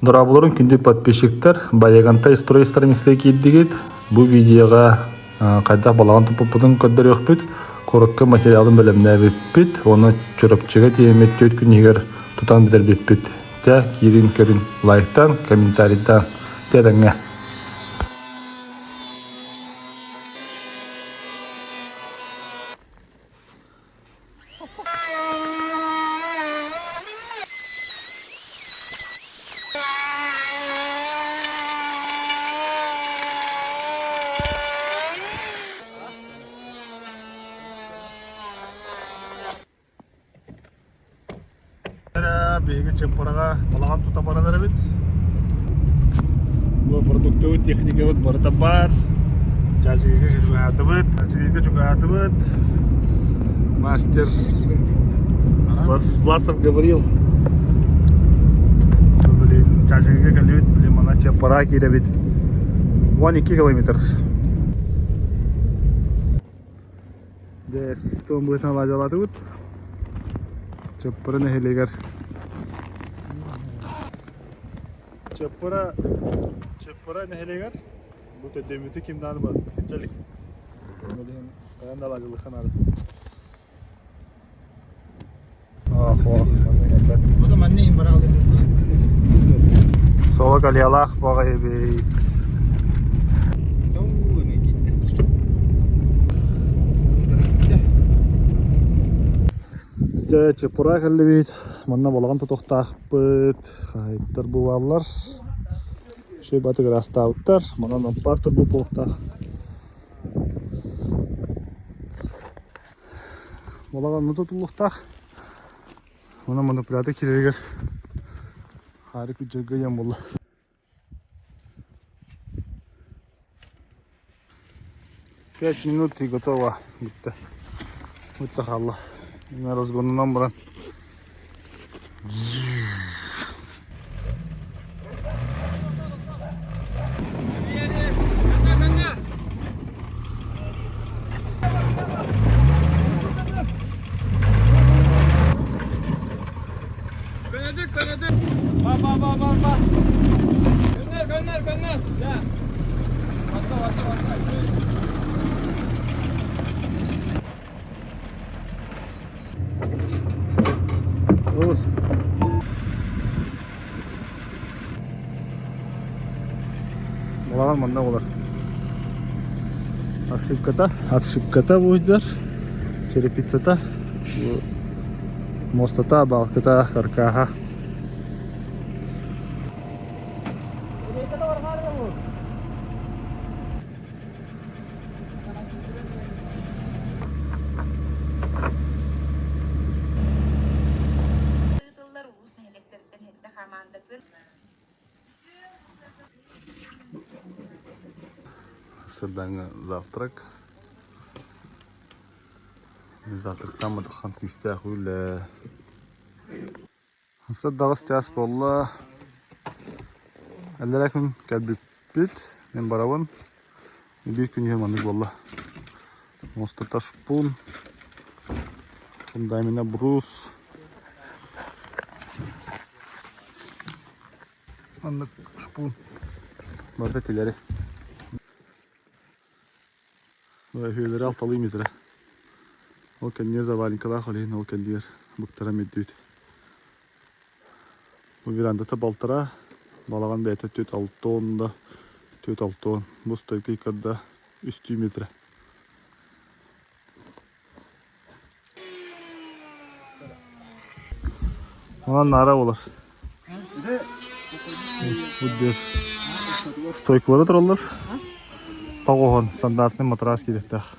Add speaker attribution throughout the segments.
Speaker 1: Дорооболорун күндү подписчиктар, Баягантай строй страницата киирдигит. Бу видеоҕа хайдах балаҕан туппуппутун көрдөрүөхпүт. Куоракка материалын бэлэмнээбиппит уонна Чурапчыга тиийэммит түөрт күн иһигэр тутан бүтэрбиппит. Дьэ, киирин көрүн, лайктан, комментарийдаан. Дьэ, этэҥҥэ. Биһиги Чыппараҕа балаҕан тута баран эрэбит. Бу продуктовый техникабыт барыта баар. Чаачыгыга чугаһаатыбыт. Чаачыгыга чугаһаатыбыт. Мастер Власов Гаврил. Блин, Чаачыгыга кэллибит, блин, мана Чаппара киирэбит. 12 километр. Дээс, туом быһытын алаадьалаатыбыт. Чаппара нэһилиэгэр Чаппара Чаппара нэһилиэгэр бу төдөмүтү ким даҕаны бар илдьэ илик. Билигин хайаан да алаадьылыахха наада. Соло калиялаах баҕайы эбит. Дьэ, чепура кэллибит. Манна балаҕан тутуохтаахпыт. Хаһайыттар бу бааллар. Үчүгэй баҕайытык ыраастаабыттар. Манан ампаар турбут буолуохтаах. Балаҕанна тутуллуохтаах. Онон манипулятор киирэригэр хаары күрдьэргэ ыйан буолла. Пять минут и готово. Бүттэ. Бүттэ хаалла. Разгонунан баран.
Speaker 2: Könödük könödük. Ba ba ba ba ba. Gönder gönder gönder. Ya. Basta basta basta.
Speaker 1: Олус. Балаҕан манна буолар. Обшивката, обшивката буйдар, черепицата, муостата, балкыта, каркаһа.
Speaker 3: Ыытыллар улуус нэһилиэктэриттэн иһиттэ хамаандатын
Speaker 1: Сырдаҥҥа завтрак. Завтрактан мадаххан күүстээх үлэ. Сырдаҕас чаас буолла. Эллэрэ күн кэлбиппит. Мин барабын. Биир күн иһэн маннык буолла. Муостата шпун, фундамена брус. Маннык шпун. Барыта тилэри. Үһүөлэрэ алталыы метрэ. Ол кэннигэр заваленкалаах ол иһин ол кэннигэр быктара мүрдүбүт. Бу верандата балтараа, балаҕан бэйэтэ түөрт алта уон да, түөрт алта уон. Бу стойка иккарда үстүү метрэ. Онон наара буолар. Бу диэн стойкалары тураллар. Тоҕуһун стандартный матрас киириэхтээх.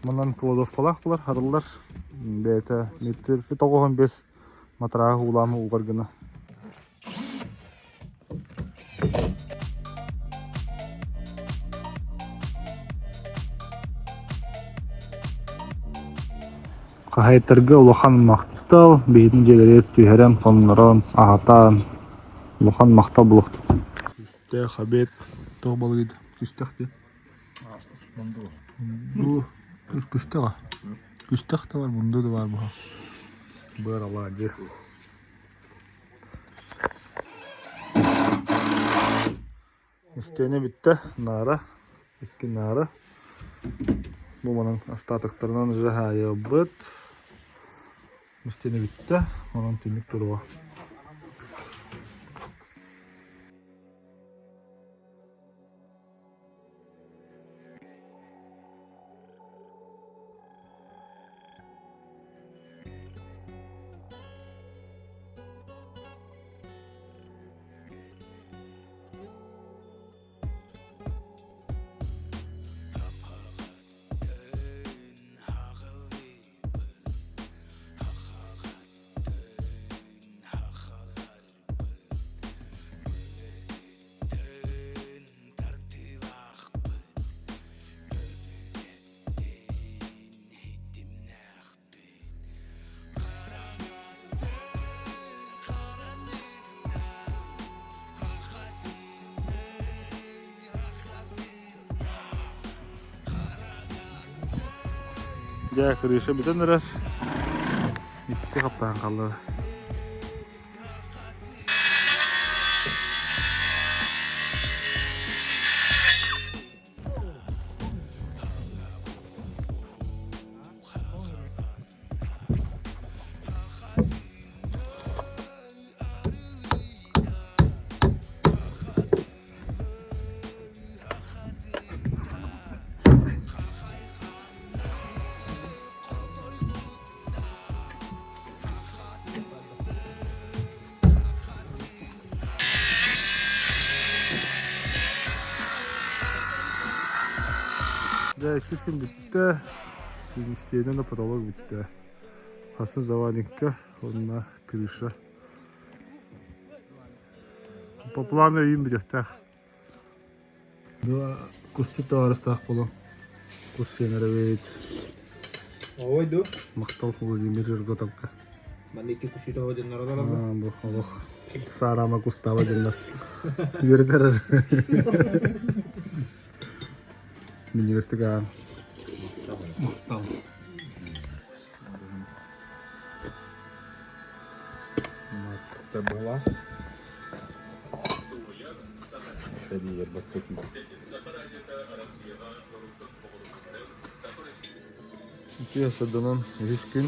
Speaker 1: Манан кладовкалаах булар, харыллар. Бэйэтэ метр 95 матраһы уулаан угар гына. Хаһаайыттарга улахан махтал, биһигини дьиэлэригэр түһэрэн, хоннорон, аһатан улахан махтал буолуохтун. Күстээх обед туох балыгый күстэх диэн Бу күстэх а? Күстэх да бар, мунду да бар буһа. Быар алаадьы. Истиэнэ бүттэ, наара, икки наара. Бу манан остатоктарынан уже хаайыабыт. Истиэнэ бүттэ, онон түннүк туруо. Дьэ, крыша бүтэн эрэр. Икки хаптаһан хаалла. Дьэ, иккис күн бүттэ. Истиэнэ да потолок бүттэ. Хасын заваленка уонна крыша. По плану үйүм бүтүөхтээх. Кустук табаарыстаах буолан кус сиэнэр эбит.
Speaker 4: Ой ду.
Speaker 1: Махтал Владимир Жерготовка.
Speaker 4: Манна икки кусута дьоннор олороллор.
Speaker 1: Бу олох саарама кустаба дьоннор. Үөрэтэр. Минньигэстик аан. Махтал. Это была. Үтүө сырдынан үһүс күн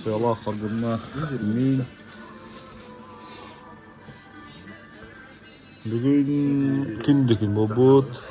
Speaker 1: сыалаах хоргуннаах миин. Бүгүн ким да күн буолбут.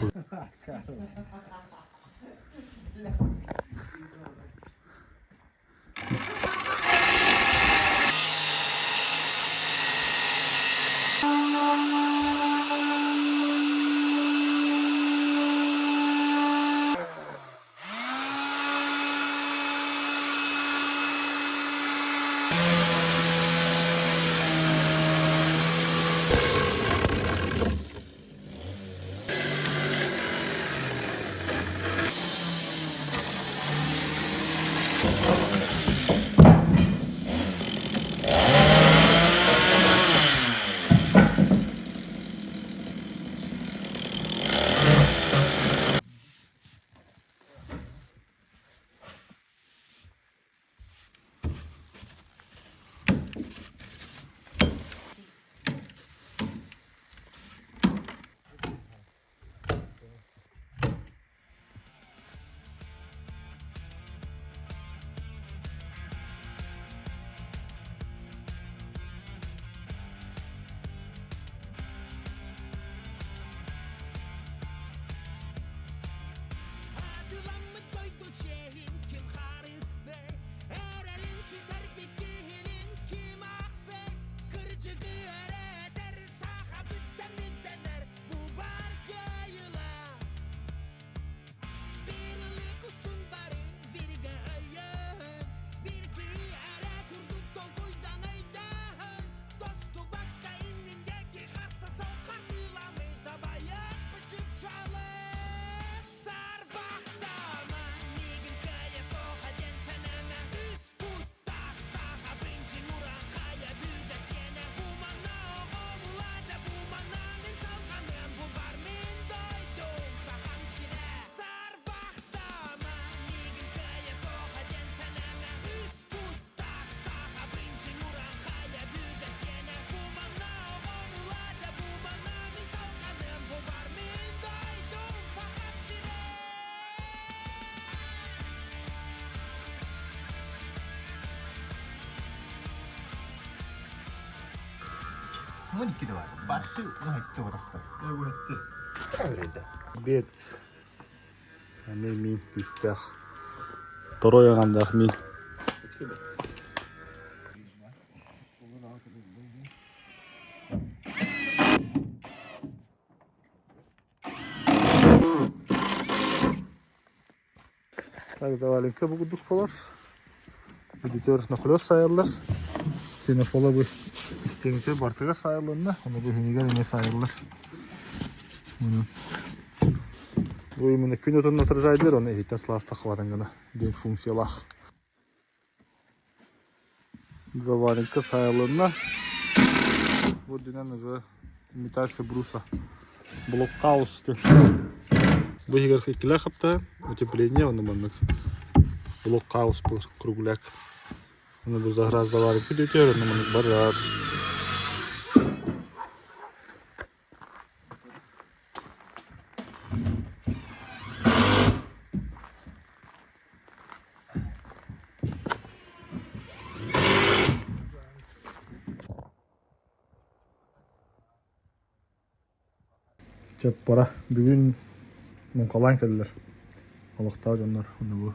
Speaker 4: 12 да бар. Барсы 17 отақтар. 17.
Speaker 1: Бет. Аны мин күүстээх. Торуой аҕандаах мин. Так, заваленка бу курдук буолар. Эдитер нохлёс сайыллар. Пенофола бу истиэнитэ бартыгар сайыллынна, ону бу иһинигэр эмиэ сайыллар. Бу именно күн отун отражайдыр, оны иһиттэн сылаас таххыбатын гына диэн функциялаах. Заваренка сайылынна. Бу үрдүнэн уже имитация бруса. Блокхаус диэн. Бу иһигэр иккилээх хапта, утепление онно маннык блокхаус буолар, кругляк. Оны бу заграз заваренка диэтигэр, онно маннык барар. Чаппара бүгүн муҥхалаан кэллилэр олохтоох дьоннор уонна бу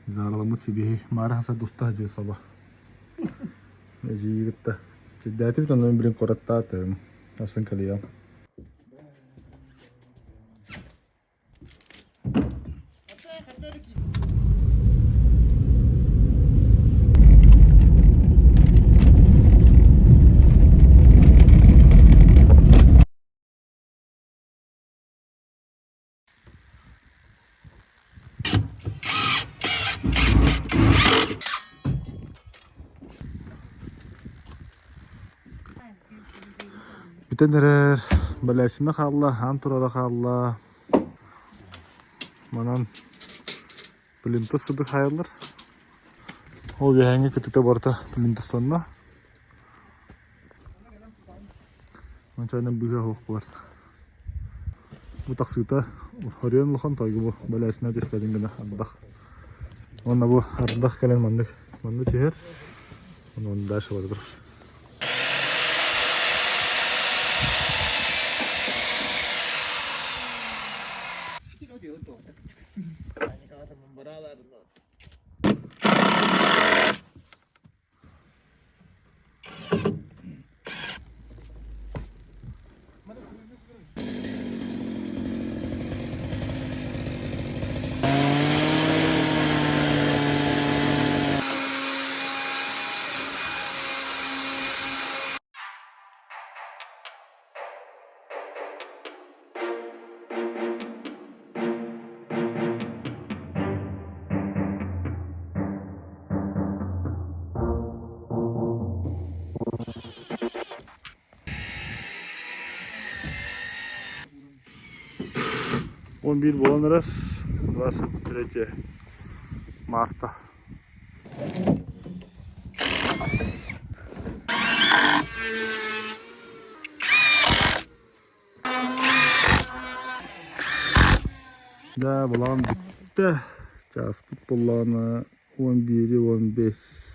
Speaker 1: заарыламмыт сибиһи маары хаса дуста дьиэ соба Эдьиийи кытта чэйдээтибит онно билин куораттаатым астын кэлиэм. Бүтэн эрэр бэлээсинэ хаалла, аан турара хаалла. Манан плинтус курдук хаайаллар. Ол үөһээҥҥи кытыта барыта плинтустанна. Ончонон быыһа суох буолар. Бу тахсыыта хорүйэн улахан тойгу бу бэлээсинэ түспэтин гына ардах. Уонна бу ардах кэлэн маннык манна түһэр. Онон дальше барар. 11 буолан эрэр, 23 марта. Дьэ, былаан бүттэ. Чааспыт буоллаҕына 11-15.